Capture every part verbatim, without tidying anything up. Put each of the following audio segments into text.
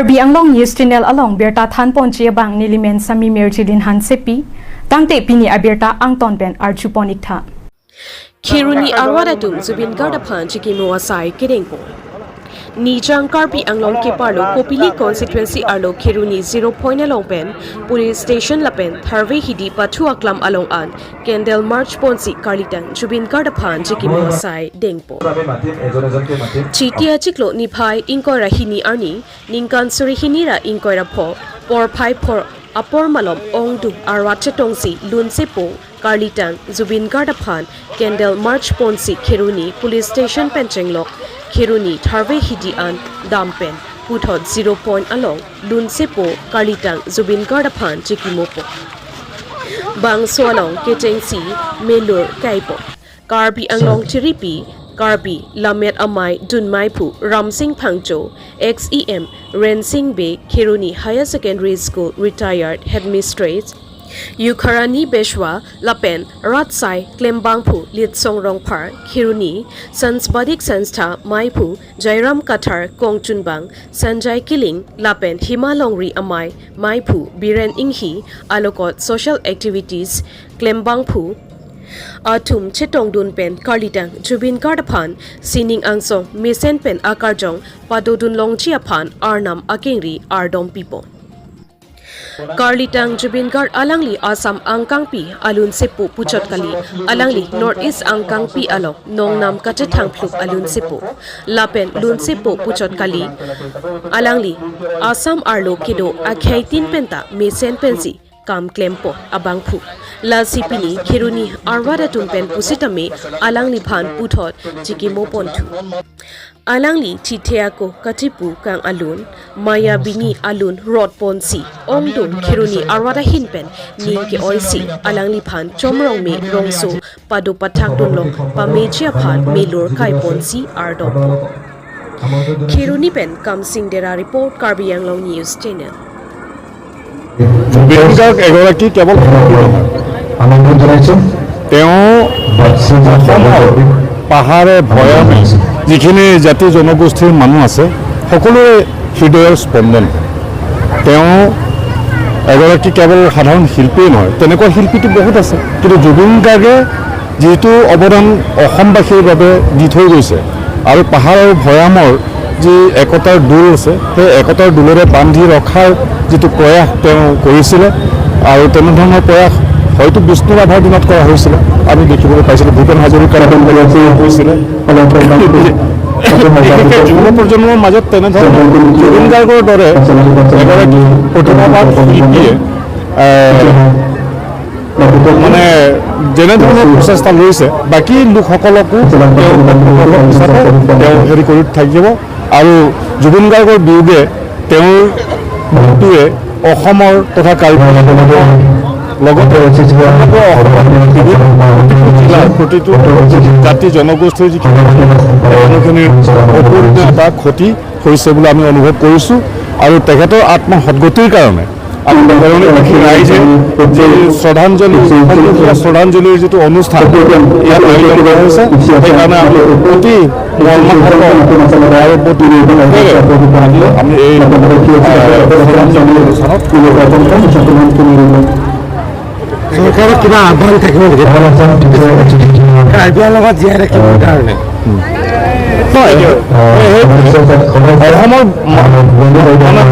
Karbi Anglong News Channel along birta thanponji abang nelimen Sami Mirjilin Hansepi, tangte pini abirta angton pen arjupon iktha. Kheroni arwat atum Zubeen Garg aphan chikimo asai kedengpo. Nijang Karbi Anglong keparlo Kopili constituency arlo Kheroni zero point along pen police station lapen tharve hidi pathu aklam along an candle march ponsi karlitang Zubeen Garg aphan chikimo asai dengpo. Chiti achiklo niphai ingkoi ra hini arni ningkan suri hini ra ingkoi ra pho porphai phor apor malom ongdung arwat chetongsi lunsepo karlitang Zubeen Garg aphan candle march ponsi Kheroni police station pen chenglok Kheroni tharve hidi an dam pen puthot zero point along lunsepo karlitang Zubeen Garg aphan chikimopo. Bangso along kechengsi melur kaipo. Karbi Anglong tiripi Karbi Lammet Amei dunmeiphu Ramsing Phangcho, ex E M Rensing Bey, Kheroni Higher Secondary School retired headmistress Yukharani Beshwa lapen rat asai klembangphu Litsong Rongphar, Kheroni Sansbadik Sanstha meiphu Jairam Kathar kongchunbang Sanjay Killing lapen Hima Longri Amei meiphu Biren Inghi alokot social activities klembangphu atum chetongdun pen karlitang Zubeen Garg aphan sining angsong mesen pen akarjong padodun longji aphan Arnam akengri ardom pipo. Karlitang Zubeen Garg alangli Assam angkangpi alunsepo puchot kali, alangli North East angkangpi along nongnam kachethangphluk alunsepo. Lapen lunsepo puchot kali, alangli Assam arlo kedo akheitin penta mesen pensi kam klempo abangphu. Lasi pini Kheroni arwat atum pen pusitame alangliphan puthot chikimoponthu. Alangli chithe ako kachipu kang alun, maya bini alun rot ponsi ongdung Kheroni arwat ahin pen ning ke-oisi alangliphan Chomrong me rongso pado pathakdunlong pameji aphan melur kaiponsi ardom. Kheroni pen Kamsing Dera report, Karbi Anglong News Channel. Zubeen গাৰ্গ এগৰাকী কেৱল শিল্পী নহয়, তেওঁ অসমৰ পাহাৰে ভৈয়ামে যিখিনি জাতি জনগোষ্ঠীৰ মানুহ আছে, সকলোৰে হৃদয়ৰ স্পন্দন। তেওঁ এগৰাকী কেৱল সাধাৰণ শিল্পীয়ে নহয়, তেনেকুৱা শিল্পীটো বহুত আছে, কিন্তু জুবিন গাৰ্গে যিটো অৱদান অসমবাসীৰ বাবে দি থৈ গৈছে আৰু পাহাৰৰ ভৈয়ামৰ যি একতাৰ দোল আছে, সেই একতাৰ দোলেৰে বান্ধি ৰখাৰ যিটো প্ৰয়াস তেওঁ কৰিছিলে আৰু তেনেধৰণৰ প্ৰয়াস হয়তো বিষ্ণু ৰাভাৰ দিনত কৰা হৈছিলে, আমি দেখিবলৈ পাইছিলোঁ। ভূপেন হাজৰিকাৰ দিনত কৰা হৈছিলে। বিশেষকৈ যুৱ প্ৰজন্মৰ মাজত তেনেধৰণৰ জুবিন গাৰ্গৰ দৰে এগৰাকী প্ৰতিভাৱান শিল্পীয়ে, আহ, মানে যেনেধৰণৰ প্ৰচেষ্টা লৈছে, বাকী লোকসকলকো তেওঁ পথপ্ৰদৰ্শক হিচাপে তেওঁ হেৰি কৰি থাকিব। আৰু জুবিন গাৰ্গৰ বিয়োগে তেওঁৰ মৃত্যুৱে অসমৰ তথা কাৰ্বি আংলঙৰ লগতে সমগ্ৰ অসমৰ বিভিন্ন প্ৰতিটো জিলাৰ প্ৰতিটো জাতি জনগোষ্ঠীৰ যিখিনি মানুহখিনিৰ অপূৰণীয় এটা ক্ষতি হৈছে বুলি আমি অনুভৱ কৰিছোঁ। আৰু তেখেতৰ আত্মাৰ সদগতিৰ কাৰণে আমি সাধাৰণ কৃষি ৰাইজে যি শ্ৰদ্ধাঞ্জলি, সম্পূৰ্ণ শ্ৰদ্ধাঞ্জলিৰ যিটো অনুষ্ঠান ইয়াত আয়োজন কৰা হৈছে, সেইকাৰণে আমি অতি মৰ্মাহত আৰু অতি দুখেৰে আমি এই, আহ, শ্ৰদ্ধাঞ্জলি অনুষ্ঠানত চৰকাৰৰ কিবা আহ্বান থাকিব নেকি? কাৰ্বি আংলঙত জীয়াই ৰাখিবৰ কাৰণে। হয়, অসমৰ মা-, মানে,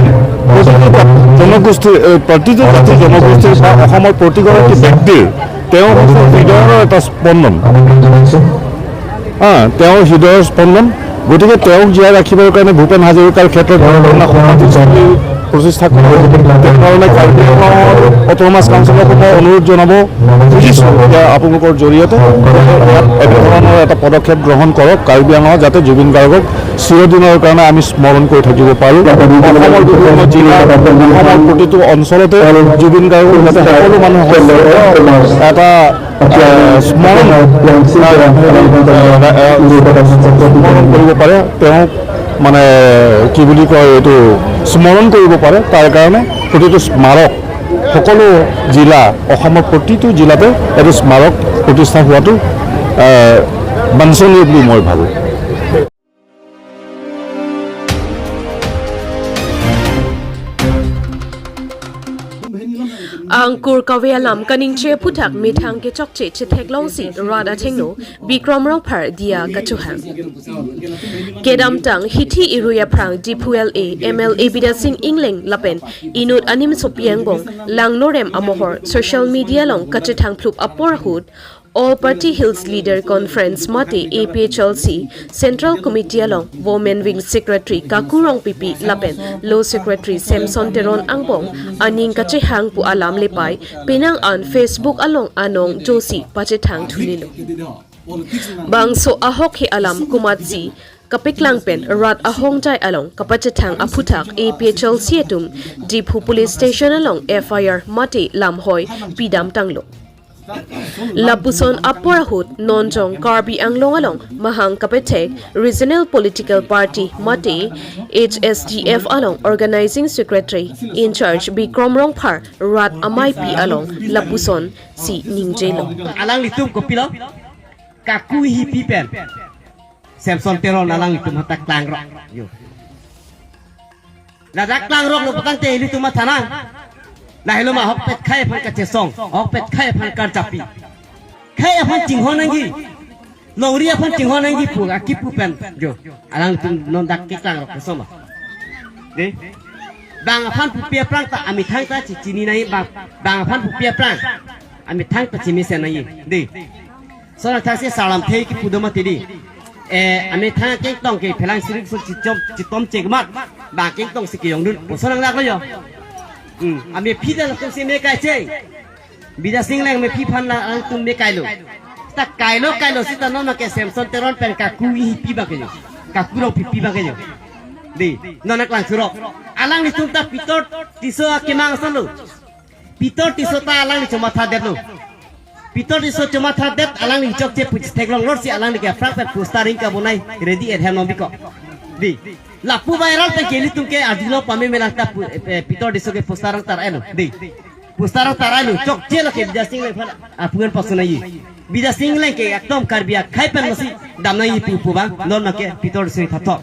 প্ৰতিটো জনগোষ্ঠীৰ, এ, প্ৰতিটো জাতি জনগোষ্ঠীৰ বা অসমৰ প্ৰতিগৰাকী ব্যক্তিৰ তেওঁ হৈছে হৃদয়ৰ এটা স্পন্দন। হা, তেওঁ হৃদয়ৰ স্পন্দন। গতিকে তেওঁক জীয়াই ৰাখিবৰ কাৰণে ভূপেন হাজৰিকাৰ ক্ষেত্ৰত ধৰ্ণা সমাধিস্থলী প্ৰতিষ্ঠা কৰা, তেওঁৰ কাৰণে কাৰ্বি আংলঙৰ অট'নমাছ কাউন্সিলকো মই অনুৰোধ জনাব খুজিছোঁ যে আপোনালোকৰ জৰিয়তে ইয়াত এনেধৰণৰ এটা পদক্ষেপ গ্ৰহণ কৰক কাৰ্বি আংলঙত, যাতে জুবিন গাৰ্গক চিৰদিনৰ কাৰণে আমি স্মৰণ কৰি থাকিব পাৰোঁ। অসমৰ বিভিন্ন জিলা, অসমৰ প্ৰতিটো অঞ্চলতে জুবিন গাৰ্গক যাতে সকলো মানুহে এটা, আহ, স্মৰণ, আহ, হেৰি, আহ, আহ, স্মৰণ কৰিব পাৰে, তেওঁক মানে কি বুলি কয়, এইটো স্মৰণ কৰিব পাৰে, তাৰ কাৰণে প্ৰতিটো স্মাৰক, সকলো জিলা, অসমৰ প্ৰতিটো জিলাতে এইটো স্মাৰক প্ৰতিষ্ঠা হোৱাটো, আহ, বাঞ্ছনীয় বুলি মই ভাবোঁ। Angkur kave alam kaningje aphuthak methang kechokche chetheklongsi rat athengno Bikrom Rongphar diya kachohang. Kedamtang hithi irui aphrang Diphu L A, M L A Bidya Sing Engleng lapen inut animsopi angbong langnorem amohor social media along kachethangphlup apor ahut All Party Hills Leader Conference mate A P H L C Central Committee along Women Wing Secretary Kaku Rongpipi lapen Law Secretary Samson Teron angbong aning kachehang pu alam lepai penang an Facebook along anong josi pachethang thunilo. Bangso ahokhe alam komatsi kapeklang pen rat ahongjai along kapachethang aphuthak A P H L C atum Diphu Police Station along F I R mate lamhoi pidamtanglo. Lapuson apor ahut nonjong Karbi Anglong along mahang kapethek Regional Political Party mate H S D F along Organizing Secretary in charge Bikrom Rongphar rat ameipi along lapuson si ningjelo. Alanglitum kopilo? Kaku hipi pen Samson Teron alanglitum hatak klangrok. Yo. Ladak klangroklo putangte ilitum mathanang. Lahelo ma ahokpet khei aphan kachesong, ahokpet khei aphan karjapi. Khei aphan chinghon nangji. Longri aphan chinghon nangji pu akipu pen. Yo. Alanglitum non dak keklangrok kesoma. Dei. Bang aphan pupi aphrang ta amethang ta chechini nai bang, bang aphan pupi aphrang amethang ta chemesen nai. Dei. Sona thasi salam thei kipu do mati dei. Eh, amethang kengtong ke phelang sirik sul chitom, chitom chekmat. Bang kengtong si keyongdun. Sona nanglo yo. Hmm, amephi ta latum si mekai che. Bidya Sing Engleng mephi aphan la alanglitum mekailo. Ta kailo kailo sita non ke Samson Teron pen Kaku hipi abang ke yo. Kaku Rongpipi abang ke yo. Dei, non aklangsurok. Alanglitum ta Pitor Tisso akemang asonlo. Pitor Tisso ta alangli chomathadetlo. Pitor Tisso chomathadet alangli chokche pu chetheklong lorsi alangli ke aphrang pen poster ring kabonai ready et hem nongbiko. Dei. Lapu viral pen ke ilitum ke arjulo pame melang ta pu-, eh, Pitor Tisso ke poster rang tarailo. Dei. Poster rang tarailo. Chokche lo ke Bidya Sing Engleng aphan apuan pasunai. Bidya Sing Engleng ke ekdom Karbi akhei pen masi damnai pu pu abang. Non ma ke Pitor Tisso thathok.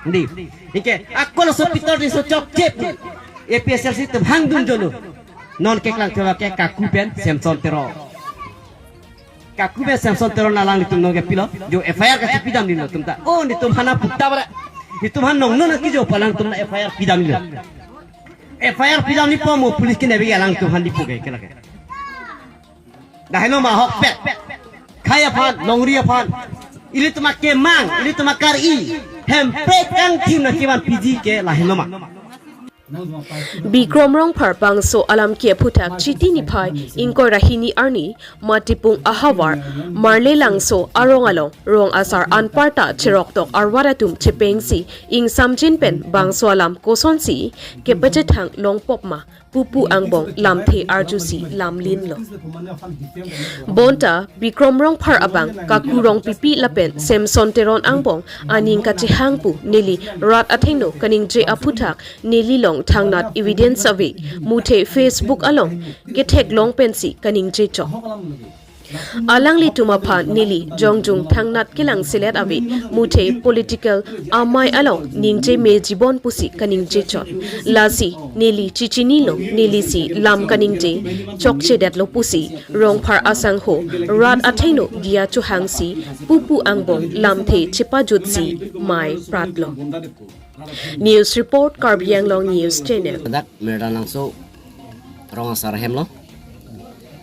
Dei. Anke ako laso Pitor Tisso chokche pu A P H L C atum hangdun jolo. Non keklang thema ke Kaku pen Samson Teron. Kaku pen Samson Teron alanglitum non kepilo. Jo F I R kachepidam nilo atum ta. Oh, netum aphan aputta bara. Netum aphan nong non akijo pu alangtum aphan F I R pidam nilo. F I R pidam nipo mo police kine bagi alangtum aphan dipo ke kelake. Daheno ma ahokpet. Khei aphan, longri aphan. Ilitum akemang, ilitum akari. Hemprek kangthim nangkevan piji ke laheno ma. Bikrom Rongphar bangso alam ke aphuthak Chiti niphai ingkoi ra hini arni Matipung ahavar Marlelangso arong along rong asar anparta cheroktok arwar atum chepengsi ingsamjin pen bangso alam kosonsi kepachethang longpop ma pupu angbong lamthe arjusi lamlinlo. Bonta Bikrom Rongphar abang Kaku Rongpipi lapen Samson Teron angbong aning kachehang pu neli rat athengno kaningje aphuthak neli long thangnat evidence ave, muthe Facebook along ketheklong pensi kaningje chok. Alanglitum aphan neli jongjung thangnat kelangselet ave, muthe political amei along ningje mejibon pusi kaningje chot. Lasi neli chechinilo, neli si lam kaningje chokchedetlo pusi Rongphar asangho rat athengno diya chohangsi pupu angbong lamthe chepajutsi mei pratlo. News report, Karbi Anglong News Channel. Dak Marlelangso rong asar ahemlo.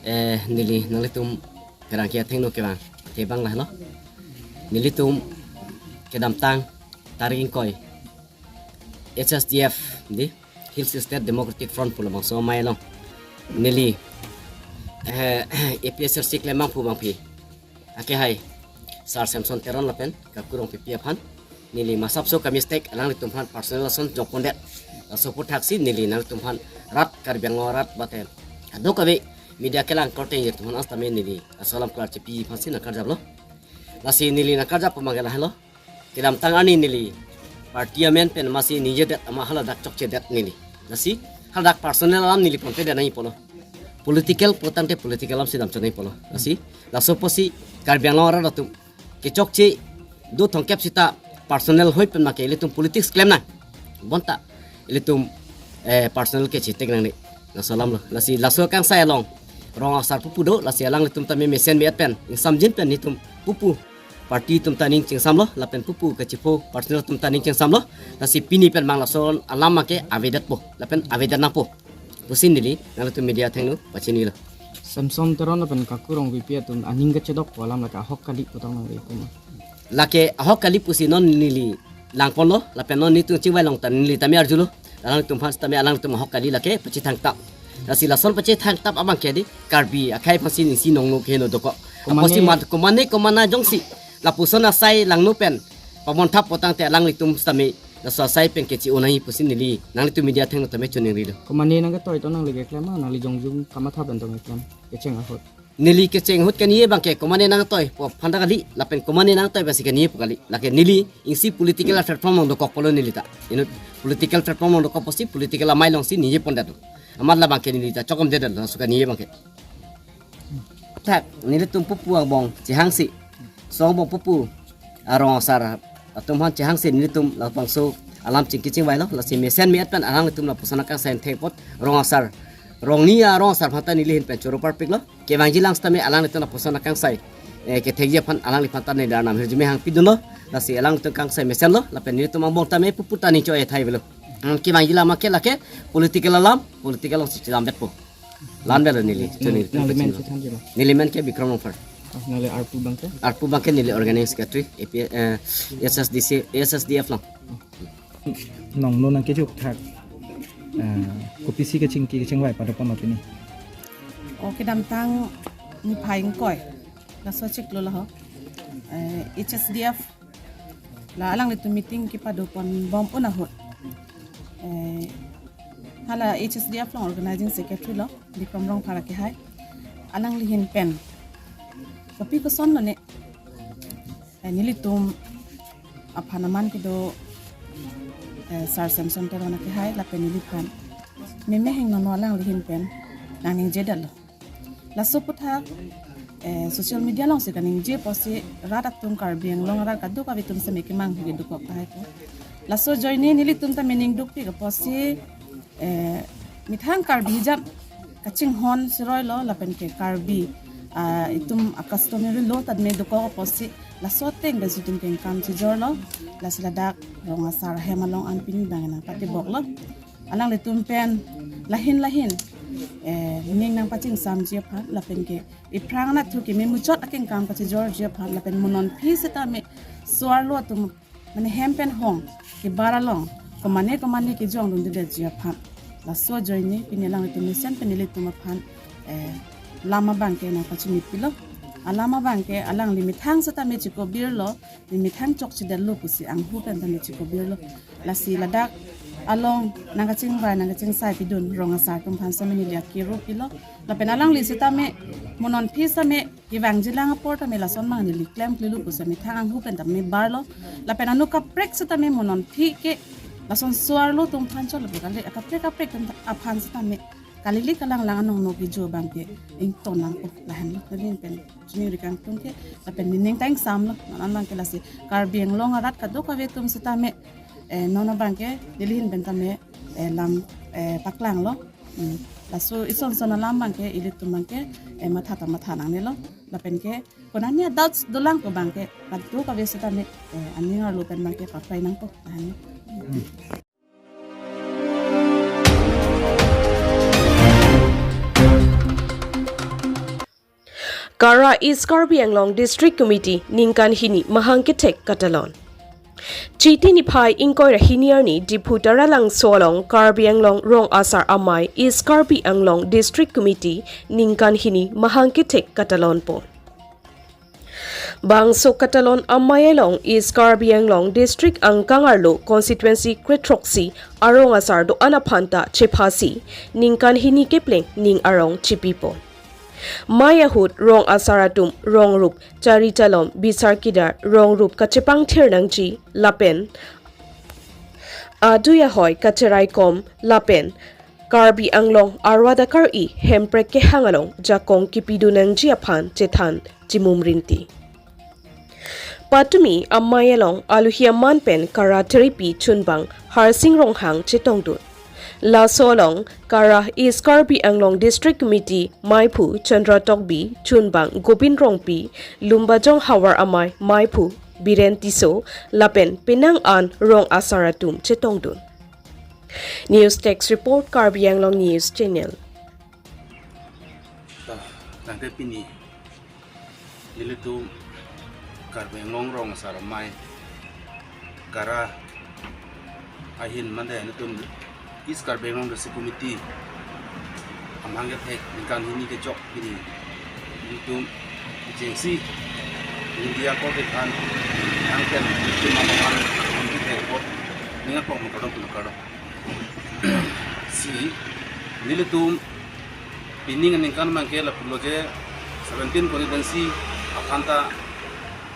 Eh, neli nanglitum kerang ke athengno kevang, kevang lahelo. Nelitum kedamtang tarik ingkoi H S D F, dei, Hills State Democratic Front pu labangso amei along neli, eh, A P H L C klembang pu abangpi akehai Sar Samson Teron lapen Kaku Rongpipi aphan neli masapso kamistek alanglitum aphan personal ason jokpondet. Laso aphuthaksi neli nanglitum aphan rat Karbi Anglong arat mate kadokave media kelang korte atum aphan asitame neli laso alam klar chepi aphansi nangkarjaplo. Lasi neli nangkarjap abang ke lahelo. Kedamtang arni neli party amen pen masi ningjedet ama haladak chokchedet neli. Lasi haladak personal alam neli ponpedet nangji pulo. Political putangte political alamsi damchot nangji pulo. Lasi laso apotsi Karbi Anglong arat atum kechokche do thomkep sita personal hoi pen make ilitum politics klem nang. Bonta ilitum, eh, personal ke chetek nangne. Laso alam lo. Lasi laso kangsai along rong asar pupu do, lasi alanglitum tame mesen me-et pen, ingsamjin pen netum pupu party atum ta ning chingsamlo, lapen pupu kachipho personal atum ta ning chingsamlo. Lasi pini pen mang laso alam abangke avedetpo, lapen avedet nangpo pusi neli nanglitum media athengno pachinilo. Samson Teron lapen Kaku Rongpipi atum aning kachedokpo alam lake ahok kali pu tong nang ri kuma. Lake ahok kali pusi non neli langponlo, lapen non netum chingvai along ta neli tame arjulo. Alangtum aphan tame alangtum ahok kali lake pachethangtap. Lasi lason pachethangtap abangke di Karbi akhei aphansi ningsi nongno keheno dokok. Komane- Apotsi mat komane komane jongsi lapuson asai langno pen pamon thap potang te alanglitum tame laso asai pen kechi-o nangji pusi neli nanglitum media athengno tame choningrilo. Komane nangketoi to nangli keklem ma, nangli jongjung kamatha pen tong keklem, kecheng ahut? Neli kecheng ahut keniye abangke komane nangtoipo aphanta kali, lapen komane nangtoi pensi keniyepo kali. Lake neli isi political platform along dokok pulo neli ta. Inut political platform along dokok pusi political amei alongsi niyepondet do. Amat labangke neli ta chokomdedet laso keniye abangke. Thak, nelitum pupu angbong chehangsi, so angbong pupu arong asar atum aphan chehangsi nelitum labangso alam chingki chingvailo, lasi mesen me-et pen alanglitum lapuson akangsai thengpot rong asar, rong ni arong asar aphanta neli ahin pen choro parpiklo. Kevangjilang sitame alanglitum lapuson akangsai, eh, kethekji aphan alangliphan ta neli arnam hirjume hangpidunlo. Lasi alanglitum kangsai mesenlo, lapen nelitum angbong tame pupu ta ning cho-e thai avelo. Hmm, kevangjilang abangke lake political alam, political alongsi chelamdetpo. La-an avelo neli, nang-, choni nangli men chethan jilo. Neli men ke Bikram Rongphar. Ah, nangli arpu abangke? Arpu abangke neli organizing secretary, A P, eh, S S D C, S S D F along. Nongno nangkejok thak, eh, kopisi kachingki kachingvai padopon lo pini? O kedamtang niphai ingkoi, laso chiklo lo ho. Eh, H S D F la alanglitum meeting kepadopon bom un ahut, eh, hala H S D F along organizing secretary lo, Bikram Rongphar akehai, alangli ahin pen kopi kosonlo ne, eh, nelitum aphan aman kedo, eh, Sar Samson Teron akehai lapen neliphan meme hingno no alangli ahin pen nangningjedetlo. Laso aputhak, eh, social media alongsi kaningje apotsi rat atum, Karbi Anglong arat kadokave atum seme kemang hugedukok tahai ko. Laso ajoine nelitum ta mening dukpik apotsi, eh, methang Karbi hijat kachinghon cheroilo lapen ke Karbi, ah, itum a-customary law ta me dokok apotsi laso ateng pen si itum kengkam chejorlo. Lasi ladak rong asar ahem along an pini abang nangpatiboklo. Alanglitum pen lahin lahin, eh, ning nangpachingsamji aphan lapen ke iphrang anatthu keme muchot akengkam kachejorji aphan lapen mo non aphi sitame so-arlo atum mane hem pen hong kebar along komane komane kejongdundedetji aphan, laso ajoine pini alanglitum mesen pen nelitum aphan, eh, lam abangke nangpachimit pilo. Alam abangke alangli methang sitame chikobirlo, ne methang chokchedetlo pusi anghu pen tame chikobirlo. Lasi ladak along nangkachingvai nangkachingsai pidun rong asar atum aphan sitame neli akero pilo. Lapen alangli sitame mo non aphi sitame kevangjilang apor tame lason abang neli klemklelo pusi methang anghu pen tame barlo. Lapen anu kaprek sitame mo non aphi ke lason so-arlo atum aphan chot lapen kali kaprek kaprek atum aphan sitame kalili kalanglang anong no kejo abangke ington nangpo lahenlo. Neli ahin pen choningri kangtung ke lapen nening ta ingsamlo. Non an abangke lasi Karbi Anglong arat kadokave atum sitame, eh, non abangke neli ahin pen tame, eh, lam, eh, paklanglo. Hmm. Laso ison son alam abangke ilitum abangke, eh, matha ta matha nangnelo. Lapen ke konane doubts dolang ko abangke kadokave sitame, eh, aning arlo pen abangke papai nangpo. Lahenlo. Kara East Karbi Anglong District Committee ningkan hini mahang kethek katalon. Chiti niphai ingkoi ra hini arni Diphu Taralangso along Karbi Anglong Rong Asar Amei East Karbi Anglong District Committee ningkan hini mahang kethek katalonpo. Bangso katalon amei along East Karbi Anglong District angkang arlo constituency krethroksi arong asar do-an aphanta chephasi ningkan hini kepleng ning arong chipipon. Mei ahut rong asar atum rong rup chari chalom bisar kidar rong rup kachepangthir nangji lapen adui ahoi kacherai kom lapen Karbi Anglong arvada kar-i Hemprek kehang along jakong kipidun nangji aphan chethan chimum rinti. Patumi amei along aluhi aman pen Kara Thiripi chunbang Harsing Ronghang chetongdun. Laso along Kara East Karbi Anglong District Committee maiphu Chandra Tokbi, chunbang Gobin Rongpi, Lumbajong Havar Amei maiphu Biren Tisso lapen penang an rong asar atum chetongdun. News Desk Report, Karbi Anglong News Channel. Ta, tangte pini nelitum Karbi Anglong Rong Asar Amei, Kara ahin mande nelitum East Karbi Anglong District Committee amahang kethek ningkan hini kechok pini nelitum kechengsi India ko kethan angken nelitum amahang kethek kot ninga kong kardom kardom. Si nelitum pining aningkan abangke lapulo je seventeen constituency aphan ta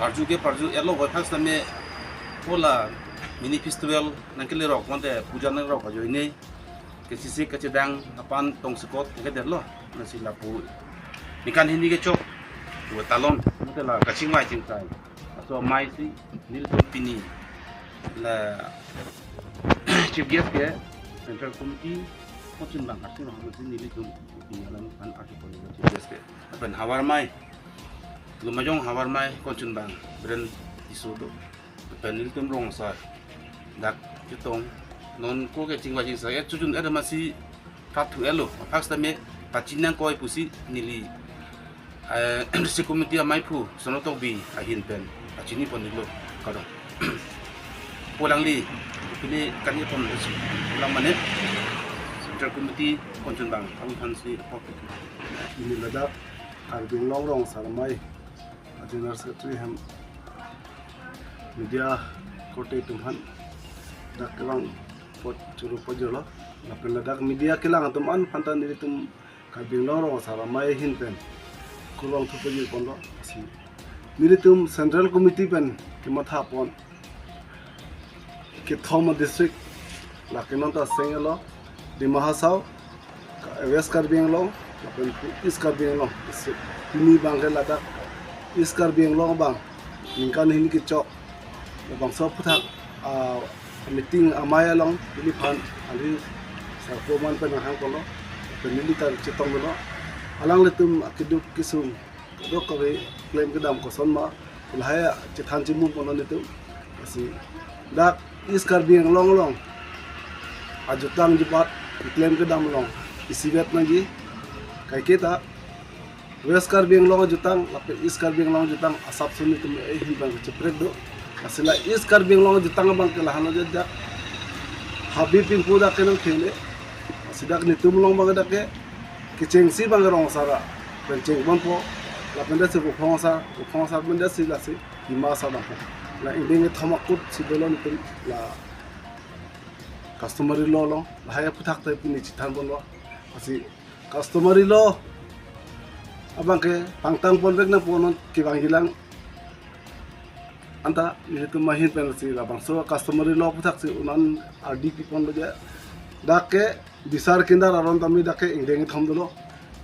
parju ke parju elo hoi phak sitame pola mini festival nangkelerok mante puja nangrok ajoine kechisi kechedang aphan tongsekot kedetlo. Lasi lapu ningkan hini kechok pu talon mante la kachingvai chingsai aso amei si nelitum pini la Chief Guest ke Central Committee ko chunbang Harsing Rongpi si nelitum pini alam an article Chief Guest ke lapen Havar Amei, Lumbajong Havar Amei ko chunbang Biren Tisso do, lapen nelitum rong asar dak chetong, non ko kechingvai chingsai chujun er masi pathu elo, aphak sitame pachinang koi pusi neli eh, District Committee amaiphu Chandra Tokbi ahin pen pachini pon iklo kardom. Polangli pini kani pon isi pulang mane Central Committee ko chunbang ang phan si pok. Pini ladak Karbi Anglong Rong Asar Amei a General Secretary hem media korte atum aphan dak kevang apot choro pajirlo. Lapen ladak media kelang atum an aphan ta nelitum Karbi Anglong Rong Asar Amei ahin pen kurvangthu pajir ponlo. Si nelitum Central Committee pen kematha pon kethom a district, lake non ta seng elo, Dima Hasao, West Karbi Anglong lapen East Karbi Anglong district. Pini abangke ladak East Karbi Anglong abang ningkan hini kechok labangso aphuthak a meeting amei along neliphan ali sarpo man pen nanghang ponlo, pen neli ta chetongdunlo. Alanglitum akeduk kesung, keduk kave, klem kedam koson ma, lahai chethan chimum ponlo nelitum. Lasi dak East Karbi Anglong along ajutang jubat klem kedam along isivet nangji, kaike ta West Karbi Anglong ajutang lapen East Karbi Anglong ajutang asap suni atum ahin abang cheprek do. Lasi la East Karbi Anglong ajutang abangke lahenlo je dak Habib Pinpo dak ke nangthengle. Lasi dak nelitum along abang dak ke kechengsi abang rong asar pen cheng ponpo. Lapen dak si Buphong Asar, Buphong Asar pen dak si lasi Hima Asar abangpo. La ingdeng kethom akut si dolo nelitum la customary law along, lahai aphuthak ta pini chethan ponlo. Lasi customary law abangke pangtang ponvek nangpo, non kevangjilang anta nelitum ahin pen si labangso customary law aphuthak si un-an ardi pi ponlo je. Dak ke bisar kindar aron tame dak ke ingdeng kethom dolo.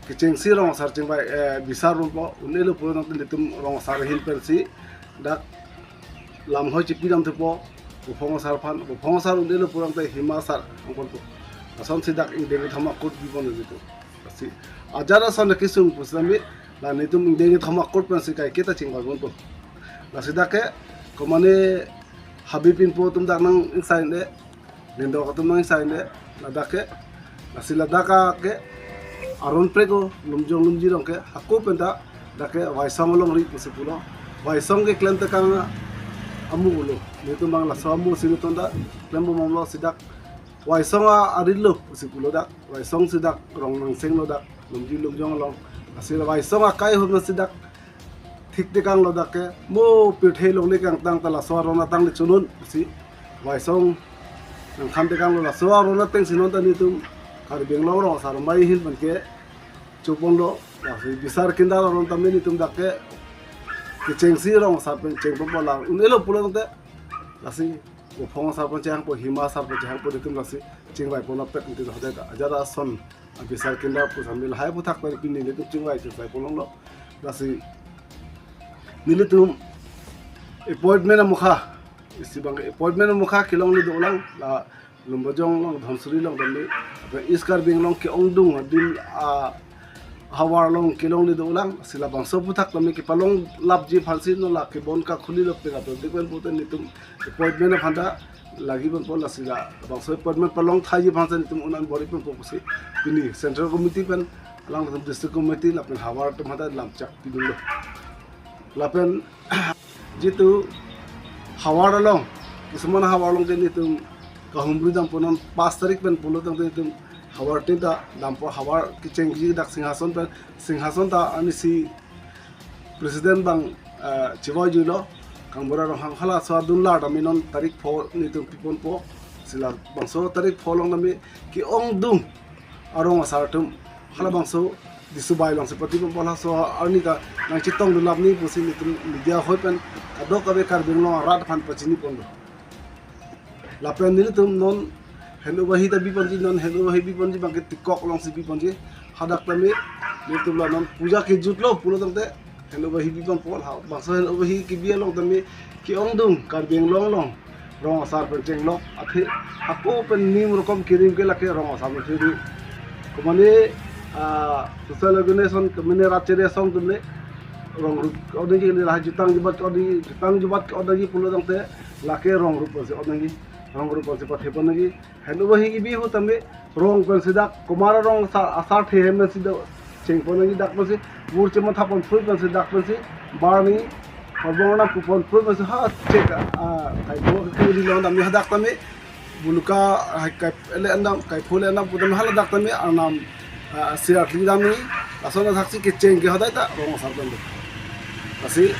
Kechengsi rong asar chingvai, eh, bisar ponpo, un-elo pulo tangte nelitum rong asar ahin pen si dak lamhoi chepi damthupo, Buphong Asar aphan, Buphong Asar un-elo pulo tangte Hima Asar ang ponpo. Lasonsi dak ingdeng kethom akut pi ponlo nelitum. Lasi ajat ason kesung pusitame la nelitum ingdeng kethom akut pensi kaike ta chingvai ponpo. Lasi dak ke komane Habib Pinpo atum dak nang-ingsainle, Lindok atum nang-ingsainle, ladak ke, lasi ladak ke aron prek o, Lumjong Lumji along ke, hako penta dak ke Waisong alongri pusi pulo. Waisong keklem tekang amu pulo. Nelitum abang laso amu si nelitum ta klembom bomlo, si dak Waisong a-arit lo pusi pulo dak. Waisong si dak rong nangsenglo dak Lumji Lumjong along. Lasi Waisong akai ahut si dak thik tekanglo dak ke, mo pirthe along le kangtang ta laso aron ateng le chonun si Waisong nangthan tekanglo, laso aron ateng si non ta nelitum Karbi Anglong Rong Asar Amei ahin pen ke cho ponlo. Lasi bisar kindar aron tame nelitum dak ke kechengsi rong asar pen cheng ponpo, la un-elo pulo tangte lasi Buphong Asar pen chehangpo, Hima Asar pen chehangpo, nelitum lasi chingvai pon apet nelitum hadak ajat ason abisar kindar pusitame lahai aphuthak pen pini nelitum chingvai chingvai ponlonglo. Lasi nelitum appointment amokha, isi abang appointment amokha kelongle dolang, la Lumbajong along, Dhansiri along damle, East Karbi Anglong ke-ongdung adim ahavar along kelongle dolang, si labangso aphuthak tame kepalonglapji aphansi non la kebon kakhuli lo pega to dikpen pute nelitum appointment aphan ta lagi ponpo, lasi labangso appointment palong thaiji aphansi nelitum un-an bor-i ponpo pusi pini Central Committee pen alangtum District Committee lapen havar atum hadak lamchak pidunlo. Lapen jitu havar along, kisuman havar along ke nelitum kahumri dampo, non pas tarik pen pulo tangte nelitum havar tin ta dampo, havar kechengji dak Singhason pen, Singhason ta ani si President abang, eh, chevoi juilo, Kangbura Ronghang, halaso adun lar tame non tarik pho nelitum piponpo, si labangso tarik pho along tame ke-ongdung arong asar atum halabangso Disu Bai alongsi pati ponpo, halaso arni ta nangchetongdunlap nangji pusi nelitum media ahoi pen kadokave Karbi Anglong arat aphan pachini ponlo. Lapen nelitum non hand over hi ta biponji, non hand over hi biponji abangke tikok alongsi biponji. Hadak tame nelitum la non puja kejutlo pulo tangte hand over hi biponpo, labangso hand over hi kebi along tame ke-ongdung Karbi Anglong along rong asar pen chenglok athe hako pen nim rokom kerim ke lake rong asar pen chiri. Komane, ah, social organization, komane rat chere asong atum le rong rup ke-ong nangji, lahai jutang jubat ke-ong nangji, jutang jubat ke-ong nangji pulo tangte lake rong rup pensi ong nangji, rong rup pensi pathepon nangji. Hand over hi kebi ahut tame rong pensi dak komat arong asar, asar the hem pensi do chengpon nangji, dak pensi vur chematha ponphrui pensi, dak pensi bar nangji, horbong arnam pupon phrui pensi ha chek, ah, kaipho kuri lo dam hadak tame buluka hai kai ele andam, kaipho le andam pu tame haladak tame arnam, ah, sirat li dam nangji, lason athaksi kecheng ke hodai ta rong asar pen do. Lasi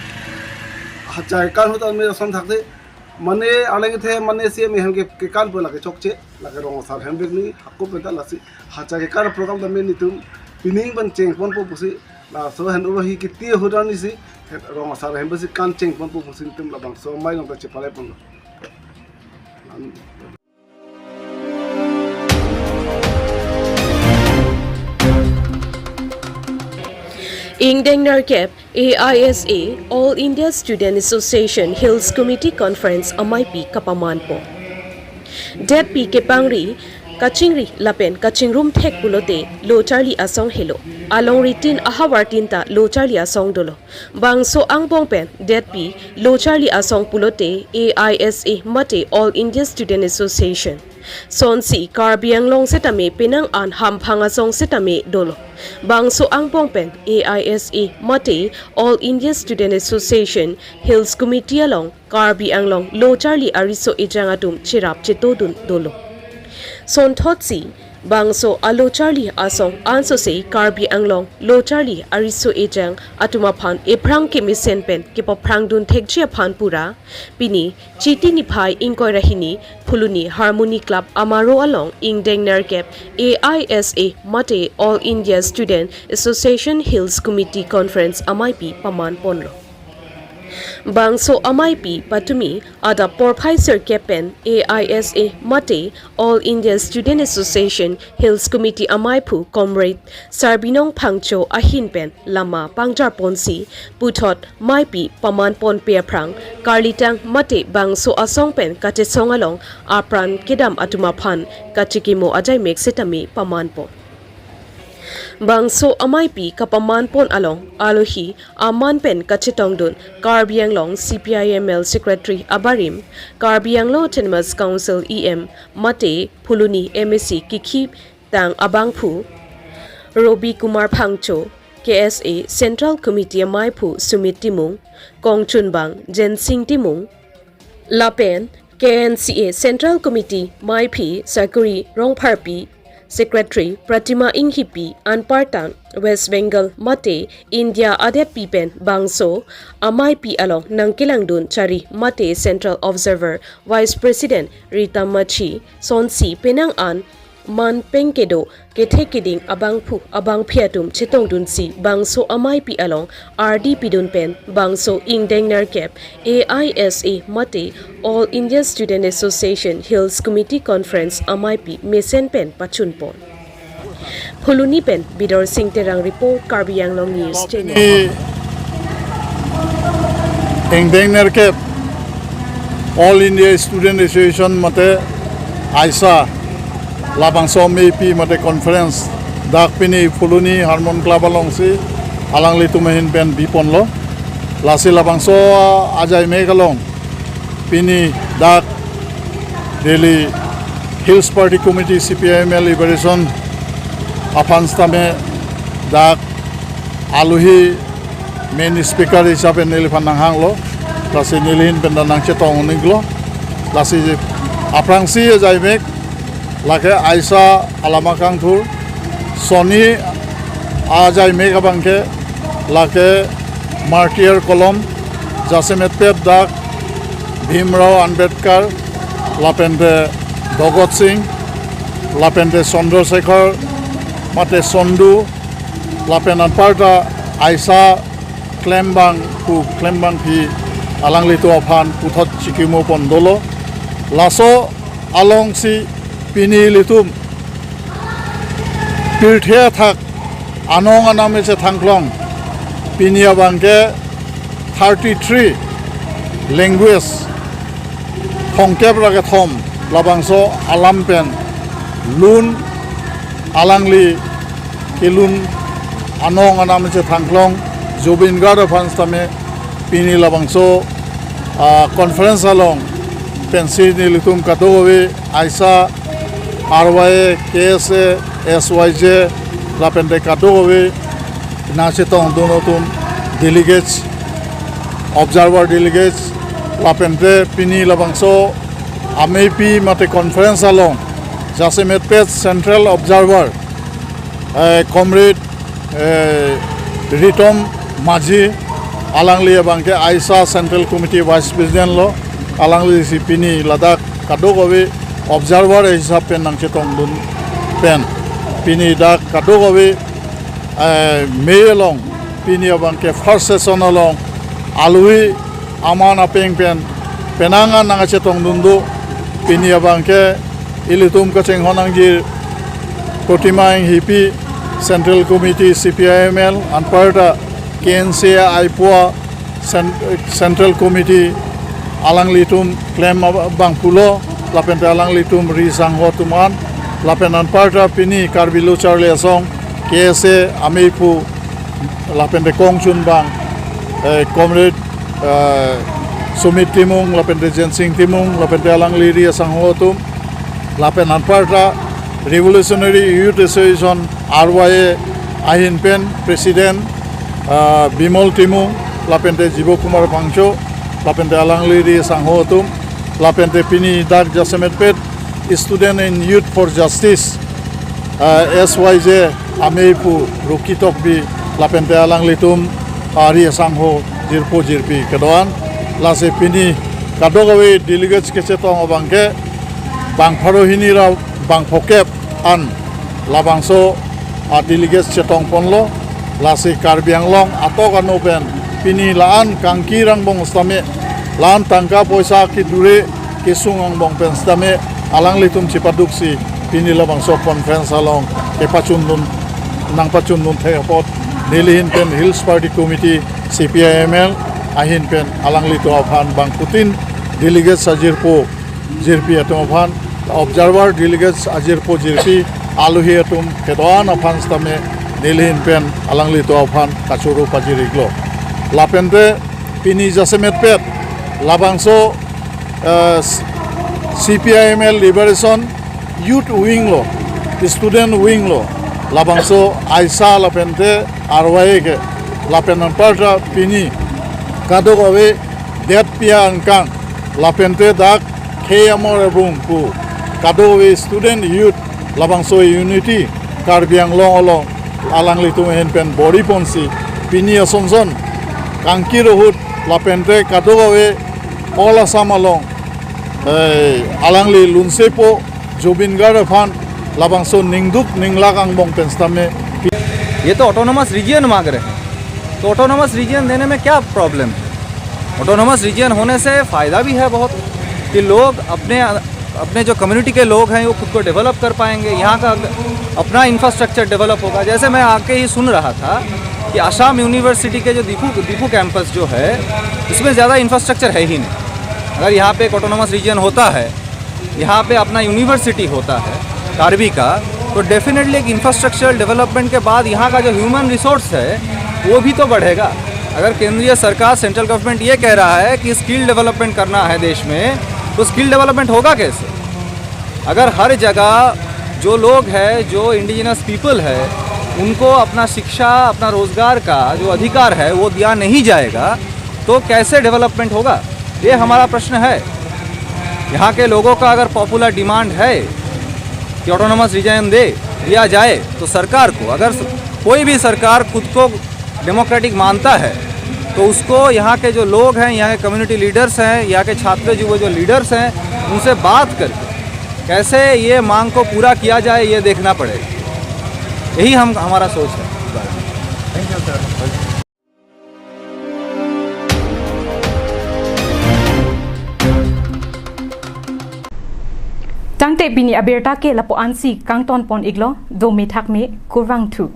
hachai kan ahut tame lason thaksi mane arleng kethe mane si me hem ke, kekan pu lake chokche, lake rong asar hem bek nangji, hako pen ta lasi hachai kekan program tame nelitum pining pen chengponpo pusi, laso hand over hi kiti ahut arni si rong asar hem pensi kan chengponpo pusi nelitum labangso amei along ta chepalai ponlo. Ingdeng nerkep A I S A, All India Student Association Hills Committee Conference ameipi kapamanpo. Detpi kepangri, kachingri lapen kachingrum thek pulote lo charli asong helo. Alongri tin ahavar tin ta lo charli asong dolo. Bangso angbong pen detpi lo charli asong pulote A I S A mate All India Student Association. Sonsi Karbi Anglong setame penang an hamphang asong setame dolo. Bangso angbong pen A I S A mate All India Student Association Hills Committee along Karbi Anglong lo charli ariso ejang atum cherap chetodun dolo. Sonthotsi bangso alo charli asong ansose Karbi Anglong lo charli ariso ejang atum aphan ephrang kemesen pen kepaphrangdun thekji aphan pura pini Chiti niphai ingkoi ra hini Phuloni Harmony Club amaro along ingdeng nerkep A I S A mate All India Student Association Hills Committee Conference ameipi paman ponlo. Bangso ameipi patumi adap porphai sirkep pen A I S A mate All India Student Association Hills Committee ameiphu Comrade Sarbinong Phangcho ahin pen lama pangjar ponsi puthot meipi paman ponpe aphrang karlitang mate bangso asong pen kachesong along apran kedam atum aphan kachikimo ajaimek setame paman pon. Bangso ameipi kapaman pon along alohi aman pen kachetongdun Karbi Anglong C P I M L Secretary abarim, Karbi Anglong Autonomous Council E M mate Phuloni M A C kikhi tang abangphu Robi Kumar Phangcho, K S A Central Committee ameiphu Sumit Timung, kongchunbang Jensing Timung, lapen K N C A Central Committee meiphi Sakuri Rongpharpi, Secretary Pratima Inghipi, anparta West Bengal mate India adeppi pen bangso ameipi along nangkelangdun chari mate Central Observer Vice President Rita Machi, sonsi penang an man pengkedo kethe keding abangphu abangphi atum chetongdunsi bangso ameipi along ardi pidun pen bangso ingdeng nerkep A I S A mate All India Student Association Hills Committee Conference ameipi mesen pen pachun pon. Phuloni pen Bidor Sing Terang report, Karbi Anglong News Channel. Pini ingdeng nerkep All India Student Association mate AISA Labangso ameipi mate conference dak pini Phuloni Harmon Club alongsi alanglitum ahin pen biponlo. Lasi labangso ajaimek along pini dak Delhi Hills Party Committee, C P I M L Liberation aphan sitame dak aluhi main speaker hisape neliphan nanghanglo. Lasi nelihin pen nangchetong un-iklo. Lasi aphrangsi ajaimek lake Aisa Alama Kangthur, sonni ajaimek abangke lake Martyr Column, jasemetpet dak Bhimrao Ambedkar, lapente Bhagat Singh, lapente Chandrasekhar, mate Chandu, lapen anparta Aisa klembang pu klembangpi alanglitum aphan puthot chikimo pon dolo. Laso alongsi pini ilitum pirthe athak anong anam ese thangklong, pini abangke thirty three language, thomkep ra kethom labangso alam pen lun alangli kelun anong anam ese thangklong Zubeen Garg aphan sitame pini labangso, ah, conference along pensi nelitum kadokave Aisa, R Y A, K S A, S Y J, lapente kadokave nangchetongdun atum delegates, observer delegates, lapente pini labangso ameipi mate conference along jasemetpet central observer, eh, comrade, eh, Ritom Maji, alangli abangke Aisa Central Committee Vice President lo, alanglisi pini ladak kadokave observer hisap pen nangchetongdun pen pini dak kadokave, eh, mei along pini abangke first session along aluhi aman apeng pen penang an nangchetongdun do. Pini abangke ilitum kachinghon nangjir Protima Enghipi, Central Committee C P I M L, anparta K N C A aipua Cen-, Central Committee alanglitum klem abang pulo, lapente alanglitum ri sangho atum an, lapen anparta pini Karbi Lo Charli Asong, K S A ameipu, lapente kongchunbang, eh, comrade, eh, Sumit Timung, lapente Jensing Timung, lapente alangli ri asangho atum, lapen anparta Revolutionary Youth Association, R Y A ahin pen President, ah, Bimol Timung, lapente Jibo Kumar Phangcho, lapente alangli ri asangho atum, lapente pini dak jasemetpet Student and Youth for Justice, ah, S Y J ameipu Rocky Tokbi, lapente alanglitum, ah, ri asangho jirpo jirpi kedo-an. Lasi pini kadokave delegates kechetong abangke bang pharo hini ra bang phokep an labangso a-delegates chetong ponlo. Lasi Karbi Anglong atok ano pen pini la-an kangkir angbong sitame, la-an tangka poisa kedure kesung angbong pen sitame alanglitum chepaduksi pini labangso conference along kepachundun, nangpachundun thek apot nelihin pen Hills Party Committee, C P I M L ahin pen alanglitum aphan bangphutin delegates ajirpo jirpi atum aphan, observer delegates ajirpo jirpi, aluhi atum kedo-an aphan sitame nelihin pen alanglitum aphan kachoro pajir-iklo. Lapente pini jasemetpet labangso, eh, C P I M L Liberation Youth Wing lo, Student Wing lo, labangso Aisa lapente R Y A ke, lapen anparta pini kadokave detpi angkang, lapente dak khei amor ebung pu kadokave student youth labangso unity Karbi Anglong along alanglitum ahin pen bor-i ponsi pini asonson kangkir ahut lapente kadokave all Assam along, eh, alangli lunsepo Zubeen Garg aphan labangso ningduk ninglak angbong pen sitame. ये तो autonomous region मांग रहे हैं, तो autonomous region देने में क्या प्रॉब्लम है? ऑटोनोमस रीजन होने से फ़ायदा भी है बहुत, कि लोग अपने अपने जो कम्युनिटी के लोग हैं वो खुद को डेवलप कर पाएंगे, यहाँ का अपना इंफ्रास्ट्रक्चर डेवलप होगा। जैसे मैं आके ही सुन रहा था कि आसाम यूनिवर्सिटी के जो दीफू दीफू कैंपस जो है, इसमें ज़्यादा इंफ्रास्ट्रक्चर है ही नहीं। अगर यहाँ पे एक ऑटोनोमस रीजन होता है, यहाँ पे अपना यूनिवर्सिटी होता है, कार्बी का, तो डेफिनेटली एक इंफ्रास्ट्रक्चरल डेवलपमेंट के बाद यहाँ का जो ह्यूमन रिसोर्स है, वो भी तो बढ़ेगा। अगर केंद्रीय सरकार, सेंट्रल गवर्नमेंट ये कह रहा है कि स्किल डेवलपमेंट करना है देश में, तो स्किल डेवलपमेंट होगा कैसे? अगर हर जगह जो लोग हैं, जो इंडिजिनस पीपल है, उनको अपना शिक्षा, अपना रोजगार का जो अधिकार है, वो दिया नहीं जाएगा, तो कैसे डेवलपमेंट होगा? ये हमारा प्रश्न है। यहाँ के लोगों का अगर पॉपुलर डिमांड है कि ऑटोनॉमस रीजन दे दिया जाए, तो सरकार को, अगर स-, कोई भी सरकार खुद को डेमोक्रेटिक मानता है, तो उसको यहाँ के जो लोग हैं, यहाँ के कम्युनिटी लीडर्स हैं, यहाँ के छात्र युवा जो लीडर्स हैं, उनसे बात करके कैसे ये मांग को पूरा किया जाए, ये देखना पड़ेगा। यही हम, हमारा सोच है इस बारे में। Tangte pini abirta ke lapu-ansi kangton pon iklo, do methak me, kurvangthu.